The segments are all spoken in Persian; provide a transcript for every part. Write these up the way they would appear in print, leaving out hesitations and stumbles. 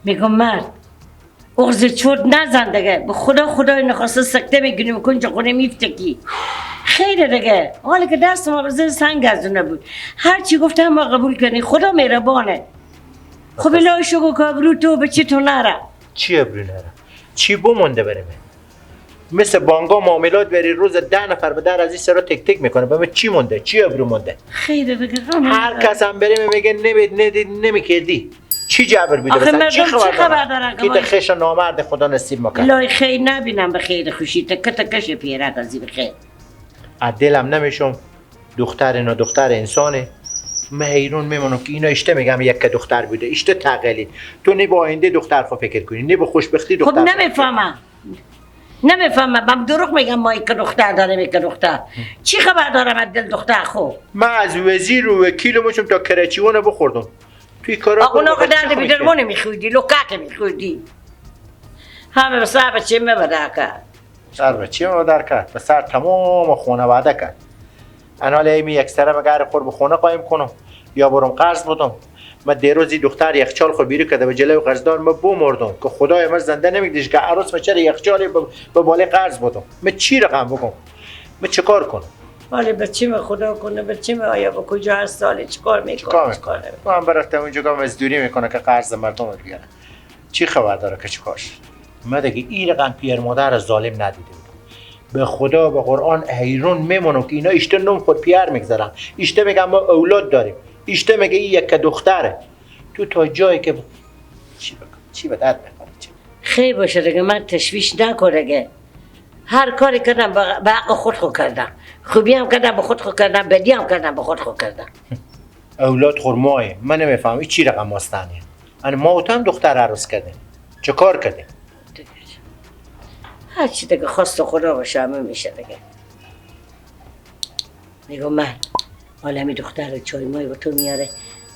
میگم مرد اغز چرت نزن دیگه، به خدا خدای نخواسته سکته میگیریم کنج خونه میفتکی. خیره دیگه، حالا که دست ما بزن سنگ از اونه بود. هر چی گفتم ما قبول کنی، خدا مهربانه. خب الهی شکر که ابرو تو به چی تو نره. چی ابرو نره؟ چی بمونده برمه؟ مثل بانگا معاملات بری روز 10 نفر به در از این سرا تک تک میکنه. به من چی مونده؟ چی ابرو مونده؟ خیره دیگه. هر کس هم بریم میگه نمید ندید نمیکردی. چی جبر بیده بسن؟ چی خبر دارن؟ که تا خش نامرد خدا نصیب مکن. الهی خیر نبینم به خیر خوشی تکه تکش پیرک ازی به خیر. از دلم نمیشم دختر اینا دختر انسانه. من حیرون میمونم که اینا اشته میگم یک دختر بوده اشته تقلید. تو نه با آینده دختر خو فکر کنی نه به خوشبختی دختر. خب نمیفهمم نمیفهمم، من دروغ میگم ما یک دختر داریم یک دختر. چی خبر دارم از دل دختر خو؟ من از وزیر و وکیل میشم تا کرچیونو بخوردم. توی کارا آقا که درد بیدرمون میخوردی لوکات میخوردی. همه به سر بچه مبدر کرد. سر بچه مبدر کرد، به سر تمام خانواده کرد. انا لیمی یک سره مگر خور به خونه قایم کنم یا برم قرض بدم. من دیروز دختر یخچال خود بیرو کرده به جلوی قرضدار ما بمردم که خدای من زنده نمیدیش که عروس من چرا یخچال به بالای قرض بدم. من چی رقم بگم؟ من چیکار کنم؟ حالا بچه خدا کنه بچه آیا با کجا هست ساله چیکار میکنه؟ چیکار میکنه؟ من برفتم اونجا که مزدوری میکنه که قرض مردم رو بیاره. چی خبر داره که چیکار شد؟ من دیگه این رقم پیر مادر ظالم ندیده بودم. به خدا به قرآن حیرون میمونم که اینا اشته نوم خود پیر میگذارن، اشته میگن ما اولاد داریم، اشته میگه این یک دختره. تو تا جایی که چی بکن چی به درد میخوره؟ خیلی باشه دیگه، من تشویش نکن دیگه. هر کاری کردم به حق خود خو کردم، خوبی هم کردم به خود خو کردم، بدی هم کردم به خود خو کردم. اولاد خرمایه من نمیفهمم این چی رقم ماستانیه. انا ما هم دختر عروس کردیم، چه کار کردیم؟ هر چی دیگه خواست خدا باشه همه میشه دیگه. میگم من حالا می دختر چای مای با تو میاره،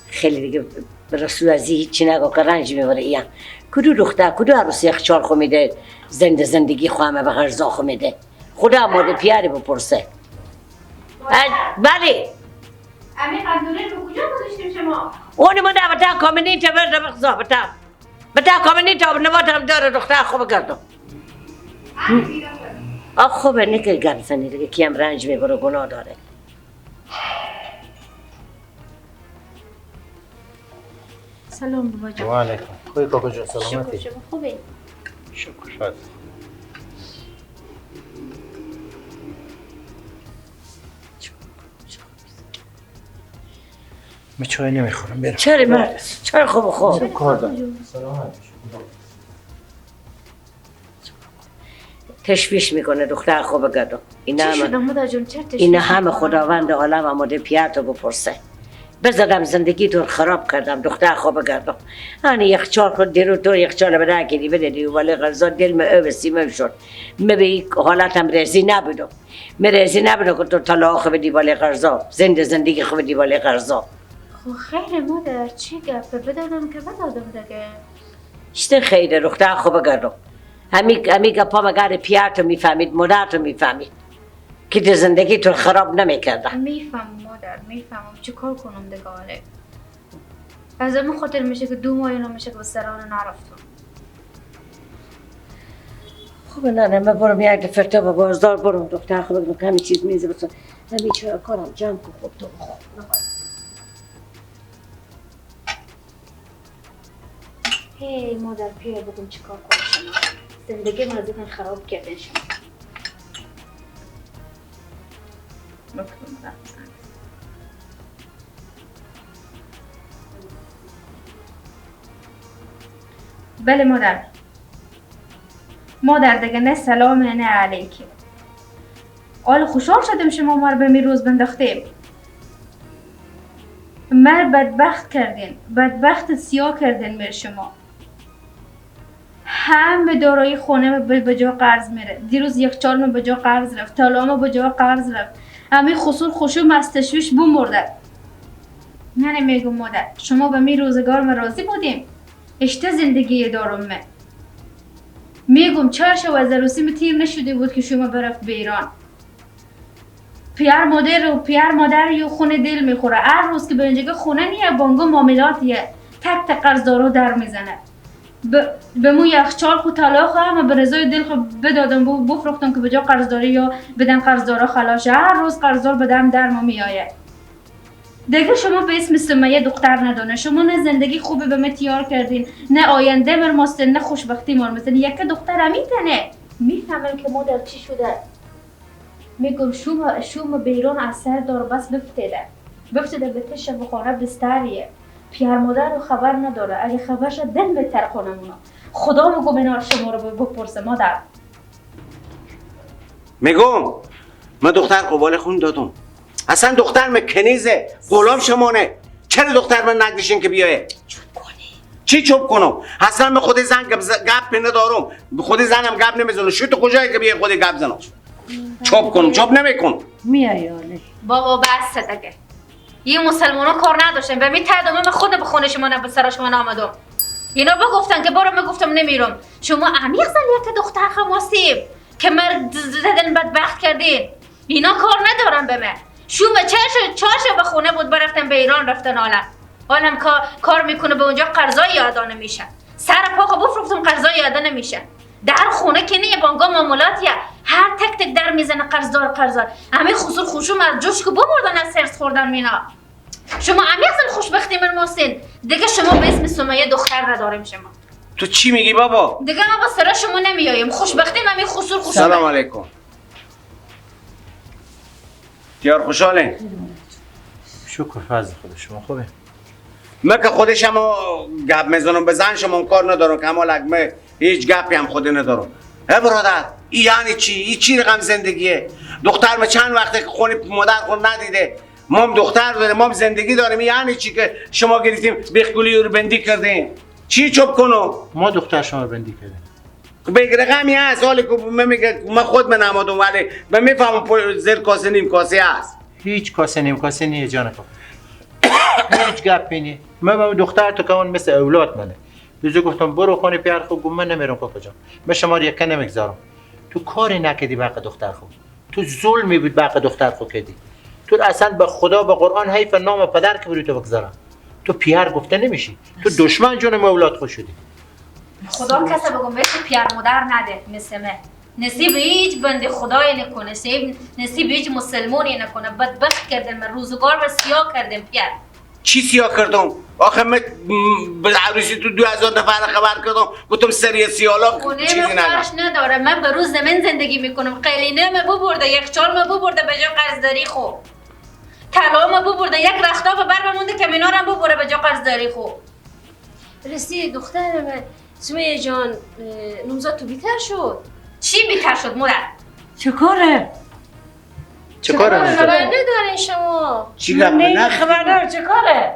خیلی دیگه به رسول از هیچی نگو که رنج میبره. ایم کدو دختر کدو عروس یخچال خو میده زنده زندگی خو همه به غرزا خو میده. خدا مورد پیاری بپرسه. بله امی قندونه رو کجا گذاشتیم شما؟ اون من بتا کامنی تا برد بخزا بتا بتا کامنی تا نباتم داره دختر خو بگردم. آخ خوبه نکه گپ زنی دیگه کیم رنج میبره گناه داره. سلام بابا جان. و علیکم. خوبی کاکا جان؟ سلامتی. شکر، شما خوبی؟ شکر. شاد. من چای نمیخورم برم. چرا مرد؟ چای خوب خوب. کار دارم. سلامت. تشویش میکنه دختر خوب گردم. اینا همه خداوند عالم آماده پیاتو بپرسه. بزدم زندگی تو خراب کردم دختر خوب گردم. انا یخچال خود دیرو تو یخچال به نگیری بدی ولی غذا دل me او سیمم شد. me به حالتم رضی نبودم. me رضی نبودم که تو طلاق بدی ولی غذا زنده زندگی خود بدی ولی غذا. خب خیر مادر چی گپه بدادم که بدادم دیگه. چه خیره دختر خوب گردم. همی گپا مگر پیاتو میفهمید مادرتو میفهمید که تو زندگی تو خراب نمیکردم. میفهمم مادر میفهمم چه کار کنم دیگه. آره از اون خاطر میشه که 2 ماه اینا میشه که به سرانه نرفتم. خب نه نه من برم یک دفعه تا به بازار برم دختر خوب بگم همین چیز میزه بسن همین چرا کارم جمع کن خب تو خب. هی مادر پیر بگم چیکار کنم شما زندگی من از این خراب کردین شما. بله مادر. مادر دیگه نه سلام نه علیکی. حالا خوشحال شدیم شما ما رو به می روز بنداختیم. مر بدبخت کردین، بدبخت سیاه کردین مر شما. همه دارایی خونه به جا قرض میره. دیروز یخچال من به جا قرض رفت، طلا به جا قرض رفت. همه خسور خشوم از تشویش بمرده. نه میگم مادر شما به می روزگار من راضی بودیم. اشته زندگی دارم من. میگم چهار شو از عروسی تیر نشده بود که شما برفت به ایران. پیر مادر و پیر مادر یو خونه دل میخوره. هر روز که به اینجا خونه نیه بانگو معاملاتیه. تک تک قرضدارو در میزنه. به مو یخچال خو طلاق هم به رضای دل خو بدادم بفروختم که به جا قرضداری یا بدن قرضدارا خلاص. هر روز قرضدار بدم در ما میآید. دیگه شما به اسم سمیه دختر ندانه. شما نه زندگی خوبی به من تیار کردین، نه آینده مرماستن، نه خوشبختی مرماستن. یک دختر میتنه. میفهمم که مادر چی شده. میگم شوم بیرون از سر دار بس بفتیده به تشه بخوره بستریه. پیر مادر رو خبر نداره. اگه خبر شد دل بهتر کنم اونا. خدا میگم اینا شما رو بپرسه مادر. میگم من دختر قبال خون دادم. اصلا دختر من کنیزه، غلام شمانه. چرا دختر من نگدیشین که بیایه؟ چوب کنی؟ چی چوب کنم؟ اصلا من خود زن گپ ندارم، خود زنم گپ نمیزنه. شو تو کجایی که بیای خود گپ زنم؟ چوب کنم، چوب نمیکنم. میای آله. بابا بس دیگه. یه مسلمانا کار نداشتن و میتردم من خود به خونه شما نه به سر شما نامدم. اینا بگفتن که برو، میگفتم نمیرم. شما عمیق زن یک دختر خماسیم که مرد زدن بدبخت کردین. اینا کار ندارن به من. شوم چهارش به خونه بود برفتن به ایران رفتن. عالم کار میکنه به اونجا قرضای یادا نمیشه. سر پاخو بفروختم قرضای یادا نمیشه. در خونه که نه بانگا معاملاتیه، هر تک تک در میزنه قرضدار. همه خسور خوشوم از جوش که بمردن از سرس خوردن مینا. شما عمیق خوشبختی من ماستین دیگه. شما به اسم سمیه دختر نداریم. شما تو چی میگی بابا؟ دیگه ما با سر شما نمیایم. خوشبختی من خسور خوشوم. سلام علیکم. دیار خوشحالین؟ شکر فضل خدا. شما خوبه؟ من که خودشم گپ میزنم به زن شما کار ندارم که اما لگمه هیچ گپی هم خود ندارم. ای برادر ای یعنی چی؟ ای چی رقم زندگیه؟ دختر ما چند وقته که خونه مادر خود ندیده. ما هم دختر داریم، ما هم زندگی داریم. یعنی چی که شما گرفتیم بیخگولی رو بندی کردین؟ چی چوب کنم؟ ما دختر شما رو بندی کردیم. به رقمی هست حالی که من میگه من خود من نمادم ولی من میفهمم زیر کاسه نیم کاسه هست. هیچ کاسه نیم کاسه نیه جان خود. هیچ گپی نیه. من با دختر تو که اون مثل اولاد منه. بیزو گفتم برو خونه پیار خود، گفت من نمیرم کاکا جان. من شما رو یکه نمیگذارم. تو کاری نکردی بحق دختر خود. تو ظلمی بود بحق دختر خود کردی. تو اصلا به خدا به قرآن حیف نام پدر که بری تو بگذارم. تو پیار گفته نمیشی. تو دشمن جون اولاد خود شدی. خدا کسی بگم بهش پیر مادر نده مثل من. نصیب هیچ بنده خدایی نکنه، نصیب هیچ مسلمونی نکنه. بدبخت کردم من، روزگار و سیاه کردم پیر. چی سیاه کردم؟ آخه من به عروسی تو 2000 نفر خبر کردم، گفتم سری سیالا چیزی نداره. من به روز زمین زندگی میکنم. قلینه من ببرده، یخچال من ببرده به جا قرضداری خو. طلا من ببرده، یک رختاب بر مونده که مینا رو ببره به جا قرضداری خو. رسید دختر من سمیه جان، نوزاد تو بیتر شد. چی بیتر شد مادر؟ چه کاره؟ چه کاره؟ خبر ندارین شما؟ چی گپ نه خبر ندارم چه کاره؟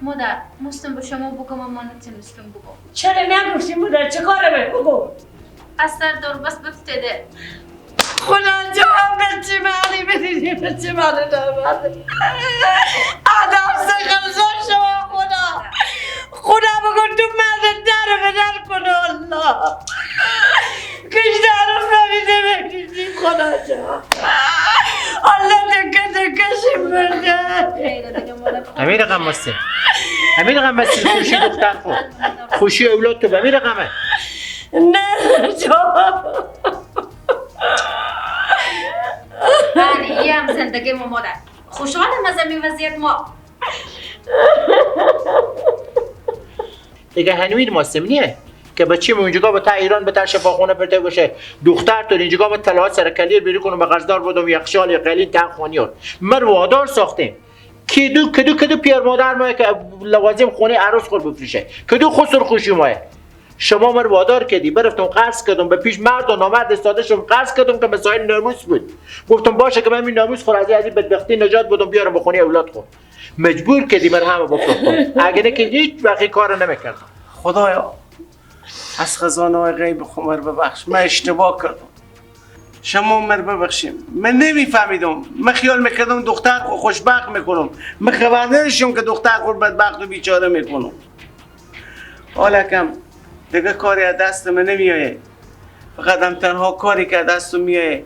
مادر مستم به شما بگم اما نتونستم بگم. چرا نگفتی مادر چه کاره بگو؟ از سر دار بس بفتده. خدا جان به چه معنی بدیدی به چه معنی دارم؟ آدم سخنزار شما خدا خدا بگو تو مرد در به در کنه الله کش در رو فهمیده بکشیم خدا جان الله دکه دکشیم برده. همین رقم بسته، همین رقم بسته. خوشی دختر خود، خوشی اولاد تو به همین رقمه. نه جان من یه هم زندگی ما مادر خوشحالم از این وضعیت ما. دیگه هنوین ماستم نیه که بچه اونجا با تا ایران به تا شفاخونه پرته باشه. دختر تو اینجا با طلاعات سر کلیر بری کنم به قرضدار بودم یخچال یا قلین تا خونیور من وادار ساختیم. کدو کدو کدو پیر مادر ما که لوازم خونه عروس خور بفروشه، کدو خسر خوشی ما. شما من وادار کردی برفتم قرض کردم به پیش مرد و نامرد استاده شدم قرض کردم که مسائل ناموس بود. گفتم باشه که من این ناموس خور از این بدبختی نجات بدم بیارم به خونه اولاد خود. مجبور کردی من همه بفروختم. اگه نه که هیچ وقتی کارو نمیکردم. خدایا از خزانه های غیب خمر ببخش، من اشتباه کردم. شما مر ببخشیم، من نمیفهمیدم. من خیال میکردم دختر خوشبخت میکنم، من خبر نداشتم که دختر خود بدبخت و بیچاره میکنم. حالا کم دیگه کاری از دست من نمیایه، فقط هم تنها کاری که از دستم میایه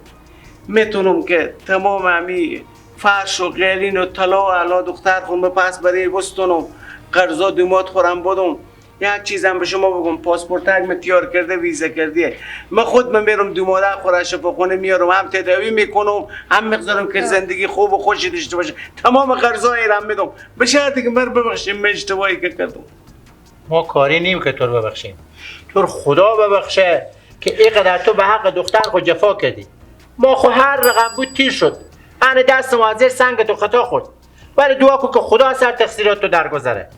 میتونم که تمام همی فرش و قیلین و طلا و علا دختر خون به پس برای بستونم، قرضا دومات خورم بدم. یک چیزم به شما بگم، پاسپورت من تیار کرده، ویزا کردیه. من خود من میرم دوماده خورا شفاخونه میارم، هم تداوی میکنم، هم میگذارم که زندگی خوب و خوشی داشته باشه. تمام قرضای را میدم به شرطی که من ببخشیم من اشتباهی که کردم. ما کاری نیم که تو رو ببخشیم، تو رو خدا ببخشه که اینقدر تو به حق دختر خود جفا کردی. ما خو هر رقم بود تیر شد، ان دست ما از زیر سنگ تو خطا خورد، ولی دعا کن که خدا سر تقصیرات تو درگذره.